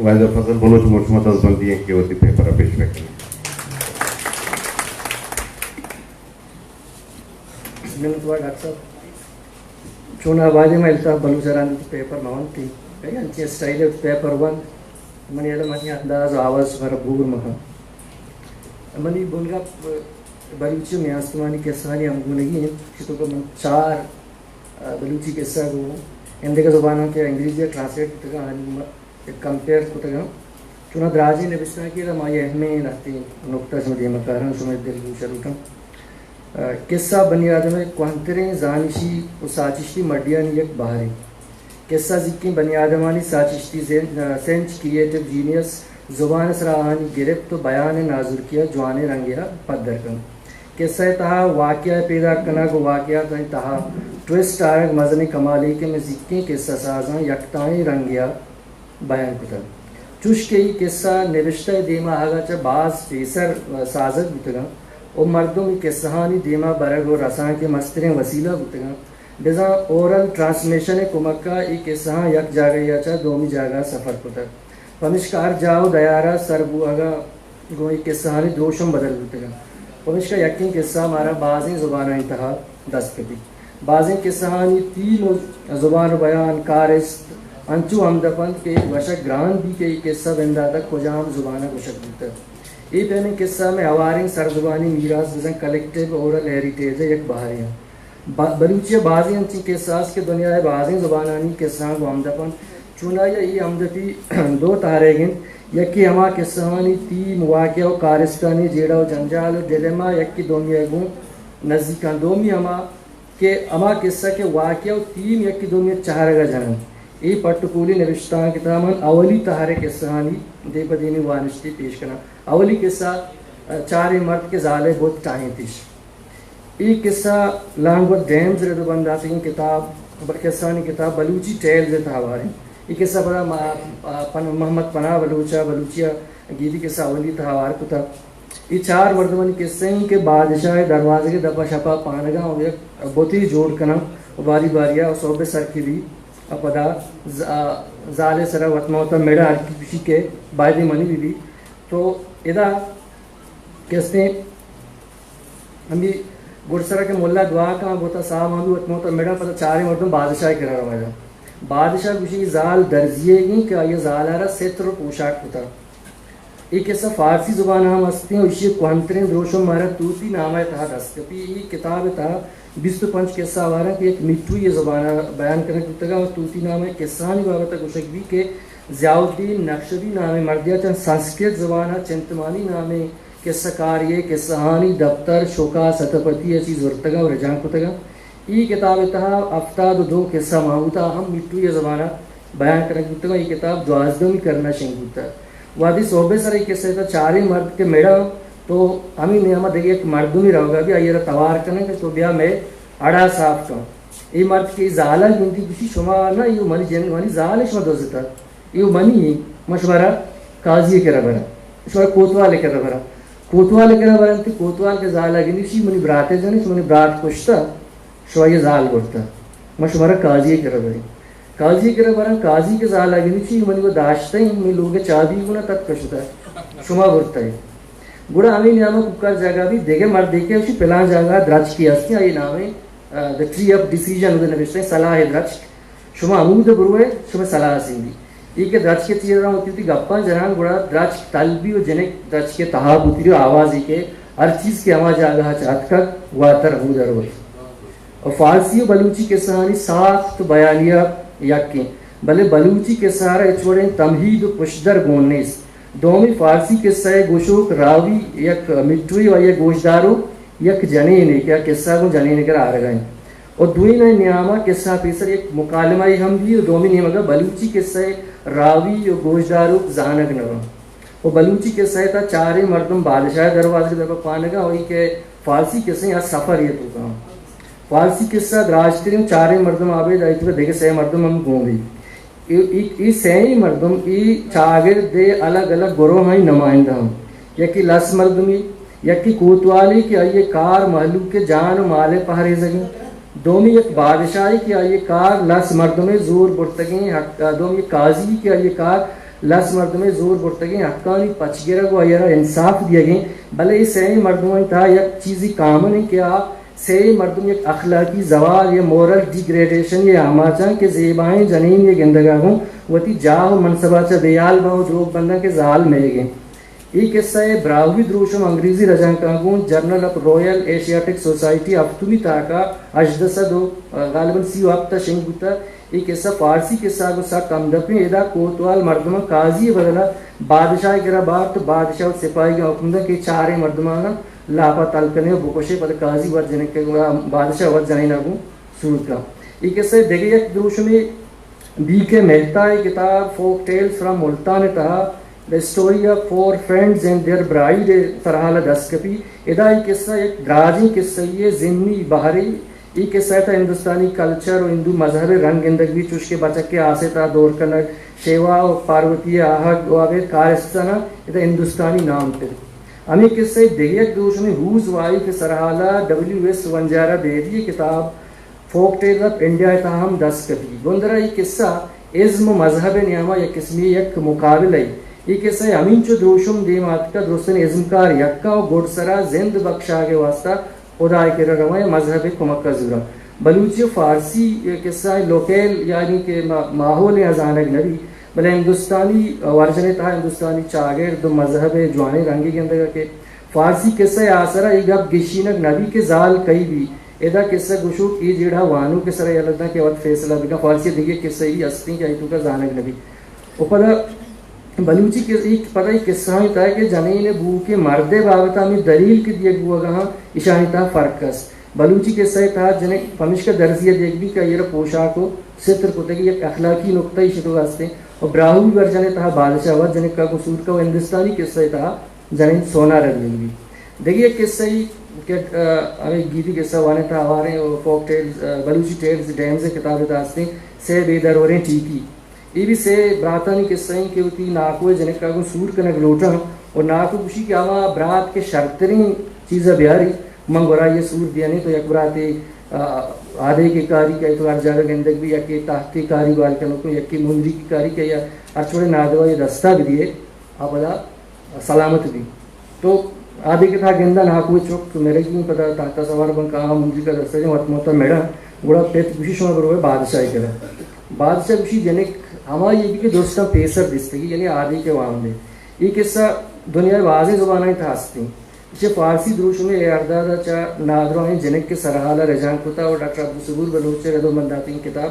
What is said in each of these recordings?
واحد فضل بلوچ، مشما دزبندی ایں کہ وتی پیپر ءَ پیش بکنیں۔ منتوار ڈاکٹر صاحب۔ چون آبادی ما الطاف بلوچ ءَ رند پیپر مہ ونت، انچیں اسٹائل پیپر ونت، منی علم، منی انداز ءُ آواز شمارا بور مہ کنت۔ منی بنگپ بلوچی ءُ میانستمانی قصہانی ہمگونگی انت، کہ تو من چار، آ، بلوچی قصہ گوں ایندگہ زباناں کہ انگریزی ءَ ٹرانسلیٹ بوتگ آنی کمپیئر کتگ انت۔ چوناہا دراجیں نبشتانکے را ما اے اہمیں لہتیں نکتہ شمئے دیما کاراں، شمئے دلگوش ءَ لوٹاں۔ آ، قصہ بنی آدم ءِ کوہنتریں زانشی ءُ ساچشتی مڈیانی یک بہرے۔ قصہ زیکیں بنی آدمانی ساچشتی زین-، آ، سینچ، کریئیٹو جینیس، زبان ءِ سرا آہانی گرپت ءُ بیان ءِ نازرکی ءَ جوانیں رنگے ءَ پدر کنت۔ قصہ ءِ تہا واقعہ ءِ پیداک کنگ ءُ واقعاتانی تہا ٹویسٹ آرگ مزنیں کمالے کہ مئے زیکیں قصہ سازاں یکتائیں رنگے ءَ بیان کتگ۔ چوش کہ اے قصہ نبشتہ ءِ دیما آہگ ءَ چہ باز پیسر سازگ بوتگ انت ءُ مردم اے قصہانی دیما برگ ءُ رسانک ءِ مستریں وسیلہ بوتگ انت، بزاں اورل ٹرانسمیشن ءِ کمک ءَ اے قصہاں یک جاگہے ءَ چہ دومی جاگہ ءَ سفر کتگ۔ پمیشکا ہر جاہ ءُ دیار ءَ سر بوہگ ءَ گوں اے قصہانی دروشم بدل بوتگ انت۔ پمیشکا یکیں قصہ مارا بازیں زبانانی تہا دست کپیت۔ بازیں قصہانی تھیم ءُ زبان ءُ بیان، کارست انچو ہمدپ انت کہ گوشگ گران بیت کہ اے قصہ بندات ءَ کجام زبان ءَ گوشگ بوتگ۔ اے پیمیں قصہ مئے ہواریں سرزبانی میراث بزاں کلیکٹیو اورل ہیریٹیج ءِ یک بہرے انت۔ ب-، بلوچی ءَ بازیں انچیں قصہ است کہ دنیا ءِ بازیں زبانانی قصہاں گوں ہمدپ انت۔ چونائی ءَ اے ہمدپی دو تہرگ انت، یکے ہما قصہانی تھیم، واقعہ ءُ کارستانی جیڑہ ءُ جنجال ءُ ڈیلیما یکے دومی ءَ گوں نزیک انت، دومی ہما کہ ہما قصہ کہ واقعہ ءُ تھیم یکے دومی ءَ چہرگ ءَ جننت۔ اے پٹ ءُ پولی نبشتانک ءِ تہا من اولی تہر ءِ قصہانی دیم پہ دیمی وانشتے پیش کناں۔ اولی قصہ، چاریں مرد کہ زال ءِ بت ٹاہینتش۔ اے قصہ لانگ ورتھ ڈیمز رد ءُ بنداتگیں کتاب، قصہانی کتاب بلوچی ٹیلز ءِ تہا ہوار انت۔ اے قصہ پدا ما-، پن-، محمد پناہ بلوچ ءَ بلوچی ءَ گیدی قصہ اولی ءِ تہا ہوار کتگ۔ اے چار مردمانی قصہ انت کہ بادشاہ ءِ دروازگ ءِ دپ ءَ شپ ءَ پانگ ءَ یک بتے جوڑ کناں ءُ باری باری ءَ سہب ءِ سر کہ بی ءَ پدا ز-، زال ءِ سرا وت ماں وت ءَ مڑاں، ہر کی گوشی کہ بایدیں منی بہ بی۔ تو ادا کسیں ہمے گڈسرا کہ ملا دعا کاں بوتا، صاحب ہم وت ماں وت ءَ مڑاں، پدا چاریں مردم بادشاہ ءِ کرا رواں۔ بادشاہ گوشی زال درزی ئیگیں کہ آئی ءَ زال ءَ را ستر ءُ پوشاک کتا۔ اے قصہ فارسی زبان ءَ ہم استیں ءُ ایشی ءِ کوہنتریں دروشم مارا طوطی نامہ ءِ تہا دست کپی۔ اے کتاب ءِ تہا بیست ءُ پنچ قصہ ہوار انت کہ یک مٹھوئی ءِ زبان ءَ بیان کنگ بوتگ ءُ طوطی نامہ ءِ قصہانی بابت ءَ گوشگ بی کہ ضیاء الدین نقشبی نامیں مردے ءَ چہ سنسکرت زبان ءَ چنتمانی نامیں قصہ کارے ءِ قصہانی دپتر شوکا ستپتی ءَ چہ زرتگ ءُ رجانک کتگ۔ اے کتاب ءِ تہا ہفتاد ءُ دو قصہ مان بوتگ، آ ہم مٹھوئی ءِ زبان ءَ بیان کنگ بوتگ۔ اے کتاب دوازدہمی کرن ءَ شنگ بوتگ۔ وہدے سہب ءِ سر ءَ اے قصہ ءِ تہا چاریں مرد کہ مڑاں، تو ہمے نیام ءَ دگہ یک مردمے روگ ءَ بی، آئی ءَ را توار کنگ کہ تو بیا مئے اڑ ءَ صاف کن۔ اے مرد کہ اے زال ءَ گندی گوشی، شما نہ، اے منی جن، منی زال ءَ شما دزتگ۔ اے منی انت، من شمارا قاضی ءِ کرا براں، شمارا کوتوال ءِ کرا براں۔ کوتوال ءِ کرا براں، تہ کوتوال کہ زال ءَ گندی گوشی، منی برات ءِ جن، شما منی برات کشتا، شما اے زال برتا، من شمارا قاضی ءِ کرا بریں۔ قاضی ءِ کرا براں، قاضی کہ زال ءَ گندی گوشی، منی وَ داشتہ انت، منی لوگ ءِ چابی گون ات، تت کشتا، شما برتا۔ گڑا ہمے نیام ءَ کوکار جاگہ بی، دگہ مردے کہ گوشی پلان جاگہ ءَ درچکے ہستیں، آئی نام ءَ، آ، The Tree of Decision، اود ءَ نبشتہ انت صلاح ءِ درچک۔ شما ہمود ءَ بروئے، شمئے صلاح سینگی۔ اے کہ درچک ءِ چیرا وتی وتی گپاں جنان، گڑا درچک تلبی ءُ جنک درچک ءِ تہا بوتی ءُ آوازے کہ ہر چیز کہ ہما جاگہ ءَ چہ اتکگ، واتر ہمود ءَ روت۔ ءُ فارسی ءُ بلوچی قصہانی ساخت ءُ بیانیہ یکیں، بلے بلوچی قصہ ءَ را ہچ وڑیں تمہید ءُ پشدر گون نیست۔ دومی فارسی قصہ ءِ گوشوک راوی یک مٹھوئی ءُ آئی ءِ گوشداروک یک جنینے کہ آ قصہ گوں جنینے ءِ کرا آرگ ءَ انت۔ ءُ دوئینانی نیام ءَ قصہ ءَ پیسر یک مکالمہ ئے ہم بی ءُ دومی نیمگ ءَ بلوچی قصہ ءِ راوی ءُ گوشداروک زانگ نہ بنت۔ ءُ بلوچی قصہ ءِ تہا چاریں مردم بادشاہ ءِ دروازگ ءِ دپ ءَ پانگ ءَ، ءُ اے کہ فارسی قصہ ءِ آ سفر ءِ توکا انت۔ فارسی قصہ ءَ دراجتریں، چاریں مردم آ بید، آئی توکا دگہ سئے مردم ہم گون بیت۔ اے، اے، اے سئیں مردم اے چاگرد ءِ الگ الگ گروہانی نمائندہ انت۔ یکے لس مردمے، یکے کوتوالے کہ آئی ءِ کار مہلوک ءِ جان ءُ مال ءِ پہریزگ انت۔ دومی یک بادشاہے کہ آئی ءِ کار لس مردم ءِ زور برتگیں حق، دومی یک قاضی کہ آئی ءِ کار لس مردمے زور برتگیں حقانی پچ گرگ و آئی ء را انصاف دیگیں، بلے اے سئیں مردمانی تہا یک چیزی کامن انت کہ آ سئیں مردم یک اخلاقی زوال یا مورل ڈیگریڈیشن ء آماچاں کہ زیبائیں جنین ء گندگ ء گوں وتی جاہ و منصب ء چہ بے حال باں و دروگ بنداں کہ زال مئیگ انت۔ اے قصہ ء براہوئی دروشم انگریزی رجانکاں گوں جرنل آف رائل ایشیاٹک سوسائٹی ہفتمی تاک ء ہژدہ سد و غالباً سی و ہپت ء شنگ بوتگ۔ اے قصہ فارسی قصہ ء گوں سک ہمدپیں۔ ادا کوتوال مردماں قاضی ء بدل ء بادشاہ ء کرا بارت، بادشاہ و سپاہیگاں حکم دنت کہ چاریں مردماناں لاپ ء تل کنے و بکشے، پدا قاضی وت جنک ء گوں، بادشاہ وت جنین ء گوں سور کنت۔ اے قصہ ء دگہ یک دروشمے بی کے مہتا ء کتاب فوک ٹیلز فرام ملتان ء تہا The Story of Four Friends and Their Bride ء سرحال ء دست کپی۔ ادا اے قصہ یک دراجیں قصہ یے، ضمنی بہرے۔ اے قصہ ء تہا ہندوستانی کلچر و ہندو مذہب ء رنگ گندگ بیت، چوش کہ بچک ء آس ء تہا دور کنگ، شیوا و پاروتی ء آہگ و ابید کارستان ء ادا ہندوستانی نام پر۔ ہمے قصہ ء دگہ یک دروشمے ہوز وائف ء سرحال ء ڈبلیو ایس ونجارا بیدی ء کتاب فوک ٹیلز آف انڈیا ء تہا ہم دست کپی۔ گندرا اے قصہ ازم و مذہب ء نیاما یک قسمی یک مقابلہ ای۔ اے قصہ ء ہمینچو دروشم دیم آتکا، درستانی ازمکار یکا و گڈ سرا زند بخشاگ ء واسطہ خدا ء کرا رواں یا مذہب ء کمک ء زوراں۔ بلوچی و فارسی قصہ ء لوکیل یعنی کہ ما-، ماحول ء زانگ نبی، بلے ہندوستانی ورژن ء تہا ہندوستانی چاگرد و مذہب ء جوانیں رنگے گندگ ء کہ فارسی قصہ ء آسرا اے گپ گشینگ نبی کہ زال کئی بی۔ ادا قصہ گشوک اے جیڑہ وانوک ء سرا یلہ داں کہ وت فیصلہ بکن۔ فارسی ء دگہ قصہ ای ہستیں کہ آئی توکا زانگ نبی۔ و پدا بلوچی کہ اے پدا اے قصہانی تہا کہ جنین ء بوکیں مرد ء بابت ء ہمے دلیل کہ دیگ بوگ ء آں، ایشانی تہا فرق است۔ بلوچی قصہ ء تہا جنک پمیشکا درزی ء دیگ بی کہ آئی ء را پوشاک و ستر کتگی یک اخلاقی نکتہ ایشی توکا ہستیں و براہوئی ورژن ء تہا بادشاہ وت جنک ء گوں سور کا و ہندوستانی قصہ ء تہا جنین سونار ء دیگ بی۔ دگہ یک قصہ ای کہ، آ، ہمے گیدی قصہ وانیں تہا ہواریں و فوک ٹیلز، آ، بلوچی ٹیلز ڈیمز ء کتاب ء تہا ہستیں، سے بے دروریں ٹیکی۔ اے بھی سے براتانی قصہ ایں کہ وتی ناکو ء جنک ء گوں سور کنگ لوٹاں و ناکو گوشی کہ ہما برات کہ شرتریں چیز ء بیاری، من گورا یہ سور دیانے تو یک براتے، آ، آدے کے کاری کہ تو ہر جاگہ گندگ بھی، یکے تحتے کاری بال کنوکو، یکے مندری کی کاری کہ یا ہر چھوڑے نادوا یہ دستا بھی دیے، آ پدا سلامت بی۔ تو آدے کہ تھا گندن ہاکو چک مرگی پدا تحت سوار بن کہاں مندری کا دستا جن وت موتا میڑا، گڑا پت گوشی شما بروے بادشاہ کرا۔ بادشاہ گوشی جنک ہما یہ بھی کہ درستاں پیسر دستگی، یعنی آدے کے وام دے۔ یہ قصہ دنیا بازیں زبانیں تھا ہستی۔ اسے فارسی دروشم اے ارداد چا نادراہیں جنک کے سرحال رجان کتا اور ڈاکٹر عبدالصبور بلوچ رد و منداتی کتاب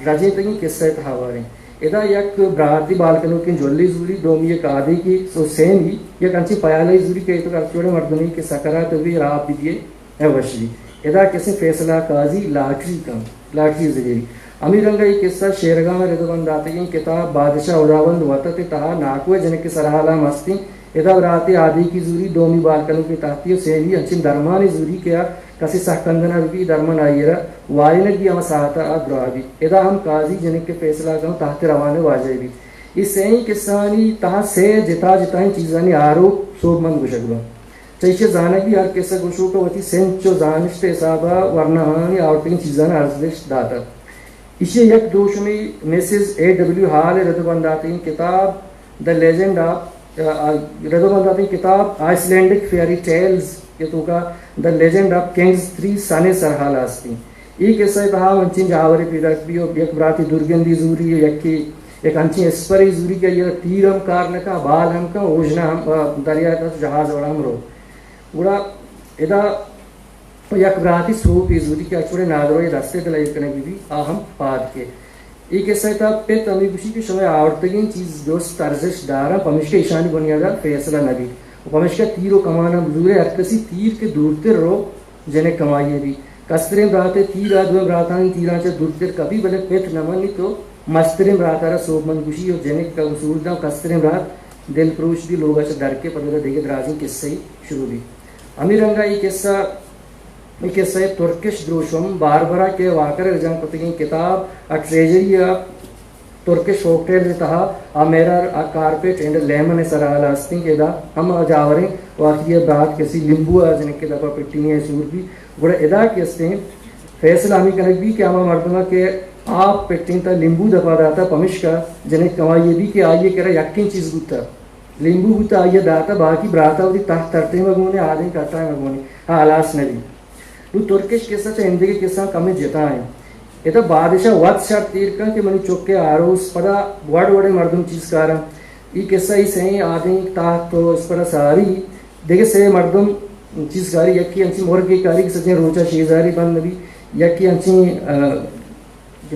رجینتگیں قصہ ء تہا ہواریں۔ ادا یک براتی بال کنوکیں جھلی زوری، دومی یک آدیکی و سیمی یک انچیں پیالہ زوری کہ ایتک ہرچ وڑیں مردمے کہ سکرات بی راہ بدیے ء وش بی۔ ادا کسیں فیصلہ قاضی لاٹری کن، لاٹری زگری۔ ہمے رنگ ء اے قصہ شیرگان ء رد و بند داتگیں کتاب بادشاہ ہداوند وتت ء تہا ناکو ء جنک ء سرحال ہم ہستیں۔ ادا براتے آدیکی زوری، دومی بال کنوکیں تحتی و سیمی انچیں درمانے زوری کہ آ کسے سک کندن ء بہ بی، درمان آئی ء را وارینگ بی، ہما ساعت ء آ دراہ بی۔ ادا ہم قاضی جنک ء فیصلہ کنت، تحت روان ء واجہ بی۔ اے سئیں قصہانی تہا سئے جتا جتائیں چیزانی آروک سوبمند گوشگ بنت۔ چہ ایشی ء زانگ بی ہر قصہ گوشوک ء وتی سنچ و زانشت ء حساب ء ورناہانی آورتگیں چیزان ء ارزشت داتگ۔ ایشی ء یک دروشمے مسز اے ڈبلیو ہال ء رد و بند داتگیں کتاب The Legend of، آ، رد و بند داتگیں کتاب آئس لینڈک فیئری ٹیلز ء توکا The Legend of King's Three Son ء سرحال ء ہستیں۔ اے قصہ ء تہا انچیں جاورے پیداک بی و یک براتے دورگندی زوری و یکے یک انچیں اسپرے زوری کہ آئی ء را تیر ہم کار نہ کن، بال ہم کن، اوژنا ہم، آ، دریا ء تہا جہاز وڑا ہم رو۔ گڑا ادا یک براتی سوپے زوری کہ ہرچ وڑیں نادراہی دست ء دل ء ایر کنگ بہ بیت، آ ہم پاد کیت۔ اے قصہ ء تہا پت ہمے گوشی کہ شمئے آورتگیں چیز درست ارزشت داراں، پمیشکا ایشانی بنیاد ء فیصلہ نہ بیت و پمیشکا تیر و کمان ہم بزورے، ہرکسی تیر کہ دورتر رو جنک کمائی ء بیت۔ کستریں برات ء تیر ء دوئیں براتانی تیراں چہ دورتر کپی، بلے پت نہ منیت و مستریں برات ء را سوبمند گوشی و جنک ء گسور داں و کستریں برات دل پروش بی، لوگ ء چہ در کے پد ء دگہ دراجیں قصہ ء شروع بیت۔ ہمے رنگ ء اے قصہ، اے قصہ ء ترکش دروشم باربرا کے واکر ء رجانک کتگیں کتاب ء ٹریجری ء ترکش فوک ٹیلز ء تہا آ میرر، آ کارپیٹ اینڈ لیمن ء سرحال ء ہستیں کہ ادا ہم آ جاوریں واقعی ء برات کسی لیمبو ء جنک ء دپ ء پٹینی ء سور بی۔ گڑا ادا کہ ہستیں فیصلہ ہمے کنگ بی کہ ہما مردم ء کہ آپ پٹینتا، لیمبو دپا داتا، پمشکا جنک کمائی بی کہ آئی کرا یکیں چیز بوتا، لیمبو بوتا، آئی داتا، باقی براتا وتی تہ ترٹے مگونے، آدیں کٹائے مگونے، ہا ہلاس نبی۔ نو ترکش قصہ چہ اندگہ قصہ کمیں جتا ہیں۔ ادا بادشاہ وت شرط تیر کن کہ منی چکے آروس، پدا وڑ وڑے مردم چیز کارن۔ ای قصہ ای سہیں آدیں تحت تو اس پر ساری دگہ سے مردم چیز کاری، یکی انچی مرگی کاری کہ سجیں روچا شیزاری بند نبی، یکی انچی، آ،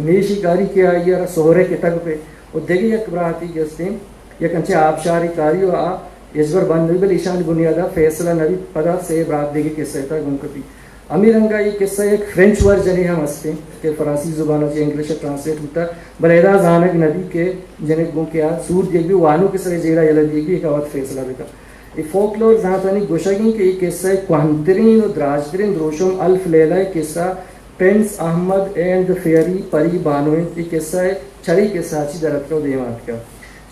میشی کاری کہ آئی را سہرے کتگ پہ، و دگہ یک براتی کہ استیں، یک انچی آبشاری کاری و آ ازور بند نبی، بلے ایشانی بنیادا فیصلہ نبی، پدا سے برات دگہ قصہ تا گون کپی۔ ہمے رنگا اے قصہ یک فرنچ ورژنے ہم ہستیں کہ فرانسیسی زبان ء چہ انگلش ء ٹرانسلیٹ بوتا، بلے ادا زانگ نہ بیت کہ جنک گوں کیا سور دیگ بی، وانوک ء سر ء جیڑہ یلہ دیگ بی، ایشی ء وت فیصلہ بکن۔ اے فوکلور زانتانی گوشگ انت کہ اے قصہ ء کوہنترین و دراجترین دروشم الف لیلہ ء قصہ، پرنس احمد اینڈ دی فیئری، پری بانو انت۔ اے قصہ ء چرے قصہ چی در اتکا و دیما اتکا۔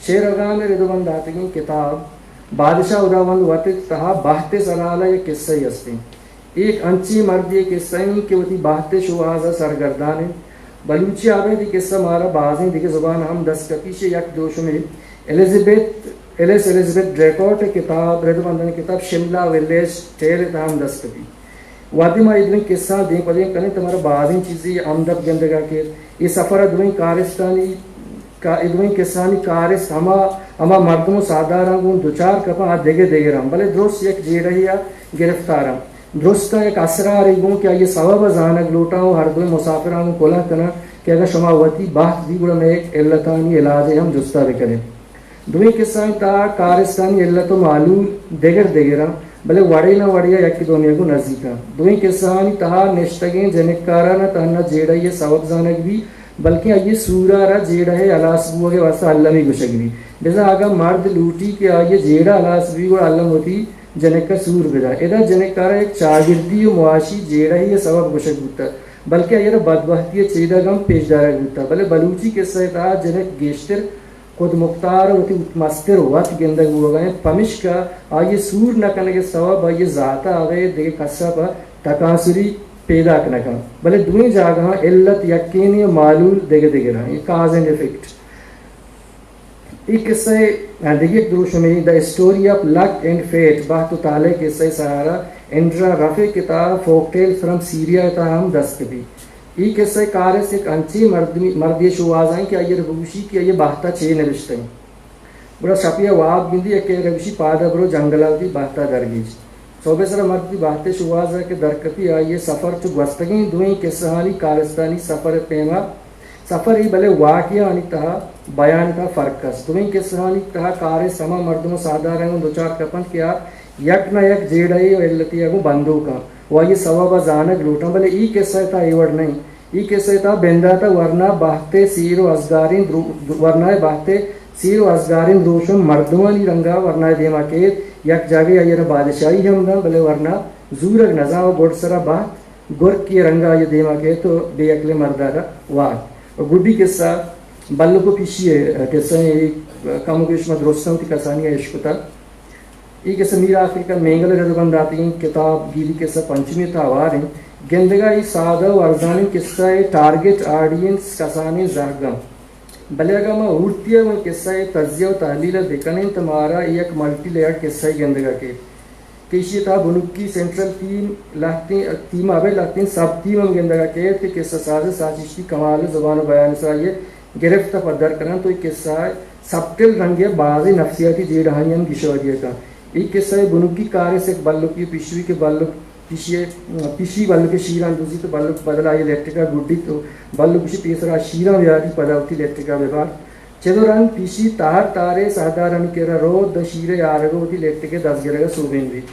شعر و گام ء رد و بند داتگیں کتاب بادشاہ ہداوند وت ء تہا بہت ء سرحال ء یک قصہ ء ہستیں۔ اے یک انچیں مردے ء قصہ انت کہ وتی بہت ء شوہاز ء سرگردان انت۔ بلوچی ء ابید اے قصہ مارا بازیں دگہ زبان ء ہم دست کپی، چہ یک دروشمے ایلزبتھ، ایلس ایلزبتھ ڈریکوٹ ء کتاب، ردبندانی کتاب شملہ ویلیج ٹیل ء تہا ہم دست کپی۔ وہدے ما اے دوئیں قصہاں دیم پہ دیم کنیں تو مارا بازیں چیزے ہمدپ گندگ ء کیت۔ اے سفر ء دوئیں کارستانی کا-، اے دوئیں قصہانی کارست ہما، ہما مردم و ساہداراں گوں دچار کپاں، آ دگہ دگراں، بلے درست یک جیڑہے ء گرفتاراں۔ درستاں یک اسرارے گوں کہ آئی ء سوب ء زانگ لوٹاں و ہر دوئیں مسافراں گوں کلہ کناں کہ اگاں شما وتی بحت بی گڑا مئے علتانی علاج ء ہم جستا بکنیں۔ دوئیں قصہانی تہا کارستانی علت و معلول دگر دگراں، بلے وڑے نہ وڑے ء یکے دومی ء گوں نزیکاں۔ دوئیں قصہانی تہا نشتگیں جنکارا نہ تہنا جیڑہی ء سوب زانگ بی، بلکیں آئی ء سورا را جیڑہ ء ہلاس بوگ ء واستہ المی گوشگ بی۔ بزاں اگاں مرد لوٹی کہ آئی ء جیڑہ ہلاس بی، گڑا الم وتی جنک ء سور بدا۔ ادا جنکارا یک چاگردی و معاشی جیڑہی ء سوب گوشگ بوتگ، بلکیں آئی ء را بدبہتی ء چیدگ ہم پیش دارگ بوتگ۔ بلے بلوچی قصہ ء تہا جنک گیشتر خود مختار ء وتی مستر وت گندگ بوگ ء انت، پمشکا آئی ء سور نہ کنگ ء سوب آئی ء ذات ء ابید دگہ کس ء پہ تکانسری پیداک نہ کنت، بلے دوئیں جاگہاں علت یکینے ء معلول دگہ دگر انت، کاز اینڈ افیکٹ۔ اے قصہ ء دگہ یک دروشمے، دا اسٹوری آف لک اینڈ فیٹ، بحت و تالہ ء قصہ ء سہارا اینڈرا رف ء کتاب فوک ٹیل فرام سیریا ء تہا ہم دست کپی۔ اے قصہ ء کارست یک انچیں مردمی، مردے ء شوہاز انت کہ آئی ء را بگوشی کہ آئی ء بحت ء چے نبشتہ انت۔ گڑا شپی ء واب گندی، یکے ء را گوشی پاد ء برو جنگل ء وتی بحت ء درگیج۔ سہب ء سرا مرد وتی بحت ء شوہاز ء کہ درکپی، آئی ء سفر چو گوستگیں دوئیں قصہانی کارستانی سفر ء پیما، سفر ء بلے واقعہ آنی تہا بیان ء تہا فرق است۔ دوئیں قصہانی تہا کارست ہما مردم و ساہداراں گوں دچار کپنت کہ آ یک نہ یک جیڑہ ء و علتے ء گوں بندوک انت و آئی ء سوب ء زانگ لوٹاں، بلے اے قصہ ء تہا اے وڑ نہ انت۔ اے قصہ ء تہا بندات ء ورنا بحت ء سیر و ازگاریں درو-، ورنا ء بحت ء سیر و ازگاریں دروشم مردمانی رنگ ء ورنا ء دیما کیت، یک جاگہے آئی ء را بادشاہی ہم دنت، بلے ورنا زورگ نزانت و گڈسرا بحت گرکے ء رنگ ء آئی ء دیما کیت و بے عقلیں مرد ء را وارت۔ و گڈی قصہ بلک و پیشی ء قصہ ء، کم و بیش ما درستاں وتی کسانی ء اشکتگ۔ اے قصہ میر آخر کن مینگل ء رد بند داتگیں کتاب گیدی قصہ پنچمی ء تہا ہوار انت۔ گندگ ء اے سادہ و ارزانیں قصہ ء ٹارگٹ آڈینس کسانیں زہگ انت۔ بلے اگاں ما ہورتی ء گوں قصہ ء تجزیہ و تحلیل ء بکنیں تو مارا اے یک ملٹی لیئرڈ قصہ ء گندگ ء کیت کہ ایشی ء تہا بنکی سینٹرل تھیم لہتیں، تھیم ء ابید لہتیں سب تھیم ہم گندگ ء کیت کہ قصہ ساز ء ساچشتی کمال ء زبان و بیان ء سرا آئی ء گرفت ء پدر کننت و اے قصہ ء سبٹل رنگے ء بازیں نفسیاتی جیڑہانی ہم گیشواری ء کنت۔ اے قصہ ء بنکی کارست یک بلکے پیشوی کہ بلک پیشی ء، پیشی بلک ء شیراں دزیت و بلک بدل آئی ء لٹک ء گڈیت و بلک گوشی پیسرا شیراں بیاری پدا وتی لٹک ء ببار۔ چد و رند پیشی تہر تہر ء ساہدارانی کرا روت داں شیر ء آرگ و وتی لٹک ء دزگرگ ء سوبین بیت۔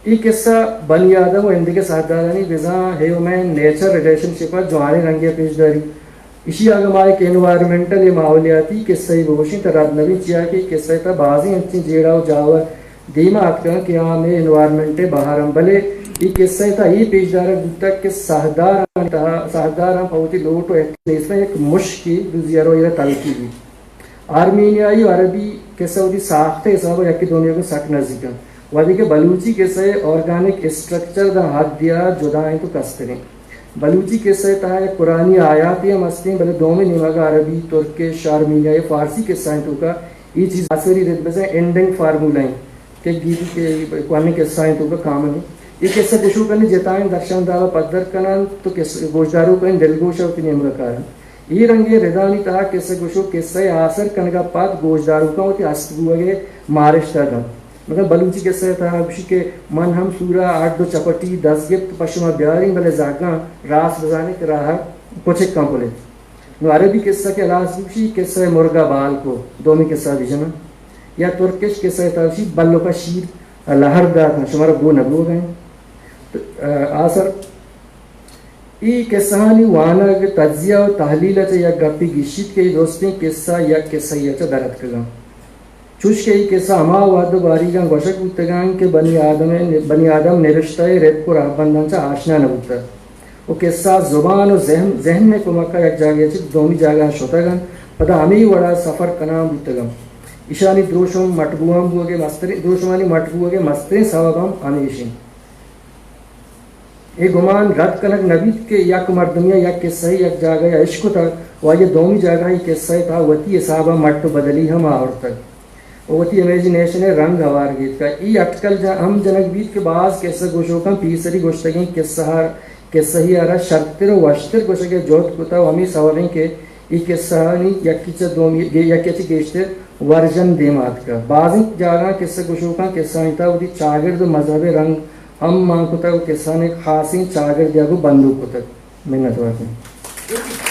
اے قصہ بنی آدم و ایندگہ ساہدارانی بزاں ہیومن نیچر ریلیشن شپ ء جوانیں رنگے ء پیش داری۔ ایشی ء اگاں ما یک انوائرمنٹل یا ماحولیاتی قصہ ء بگوشیں تہ رد نہ بیت، چیا کہ اے قصہ ء تہ بازیں انچیں جیڑہ و جاور دیما اتکاں کہ آ ہمے انوائرمنٹ ء بہر انت، بلے اے قصہ ء تہ اے پیش دارگ بوتگ کہ ساہدارانی تہ، ساہداراں پہ وتی لوٹ و احتیاج نیستاں یک مشکے دزی ء روئی ء تلکی بیت۔ آرمینیائی و عربی قصہ وتی ساخت ء حساب ء یکے دومی ء گوں سک نزیک انت، وھدے کہ بلوچی قصہ ء آرگینک اسٹرکچر داں حدے ء جدا انت و کستر انت۔ بلوچی قصہ ءِ تہا یک قرآنی آیاتے ہم استیں، بلے دومی نیمگ ءَ عربی، ترکش، آرمینیائی، فارسی قصہ ءِ توکا اے چیز آسری رد بزاں اینڈنگ فارمولا ایں کہ گیدی کہ کوہنیں قصہ ءِ توکا کامن ایں۔ اے قصہ گوشوکانی جتائیں درشاندار ءَ پدر کناں تو قصہ گوشداروکانی دلگوش ءَ وتی نیمگ ءَ کاراں۔ اے رنگیں ردانی تہا قصہ گوشوک قصہ ءِ آسر کنگ ءَ پد گوشداروکاں وتی ہست بوگ ءِ مارشت ءَ دنت۔ مثلاً بلوچی قصہ ءِ تہا گوشی کہ من ہم سورا ہڈ و چپٹی دست گپت پہ شما بیاریں، بلے زاگاں راست بزانے کہ راہ ءَ کچکاں پلت۔ نوں عربی قصہ کہ ہلاس بوشی، قصہ مرگا بال کو، دومی قصہ بجناں۔ یا ترکش قصہ ءِ تہا گوشی بلکا شیر لہر داتاں، شمارا گو نہ بوگا ایں۔ تو، آ، آسر اے قصہانی وانگ، تجزیہ و تحلیل ءَ چہ یک گپے گیشیت کہ اے درستیں قصہ یک قصہے ءَ چہ در اتکگاں۔ چوش کہ اے قصہ ہما وہد و باریگاں گوشگ بوتگاں کہ بنی آدم، بنی آدم نبشتہ ءِ رپک و رہبنداں چہ آشنا نہ بوتگ و قصہ زبان و ذہن، ذہن ءِ کمک ءَ یک جاگہے ءَ چہ دومی جاگہ ءَ شتگ انت، پدا ہمے وڑ ءَ سفر کنان بوتگ انت۔ ایشانی دروشم مٹ بوان بوگ ءِ مستریں، دروشمانی مٹ بوگ ءِ مستریں سبب ہم ہمیش انت۔ اے گمان رد کنگ نہ بیت کہ یک مردمے ءَ یک قصہے یک جاگہے ءَ اشکتگ و آئی ءَ دومی جاگہ ءَ اے قصہ ءِ تہا وتی حساب ءَ مٹ و بدلی ہم آورتگ و وتی امیجنیشن ءِ رنگ ہوار گیتکگ۔ اے اٹکل جن-، ہم جنگ بیت کہ باز قصہ گوشوکاں پیسری گوشتگیں قصہ ءَ، قصہے ءَ را شرتر و وشتر گوشگ ءِ جہد کتگ و ہمے سبب انت کہ اے قصہانی یکے چہ دومی، یکے چہ گیشتر ورژن دیما اتکگ۔ بازیں جاگہاں قصہ گوشوکاں قصہانی تہا وتی چاگرد و مذہب ءِ رنگ ہم مان کتگ و قصہانی خاصیں چاگردے ءَ گوں بندوک کتگ۔ منت وار۔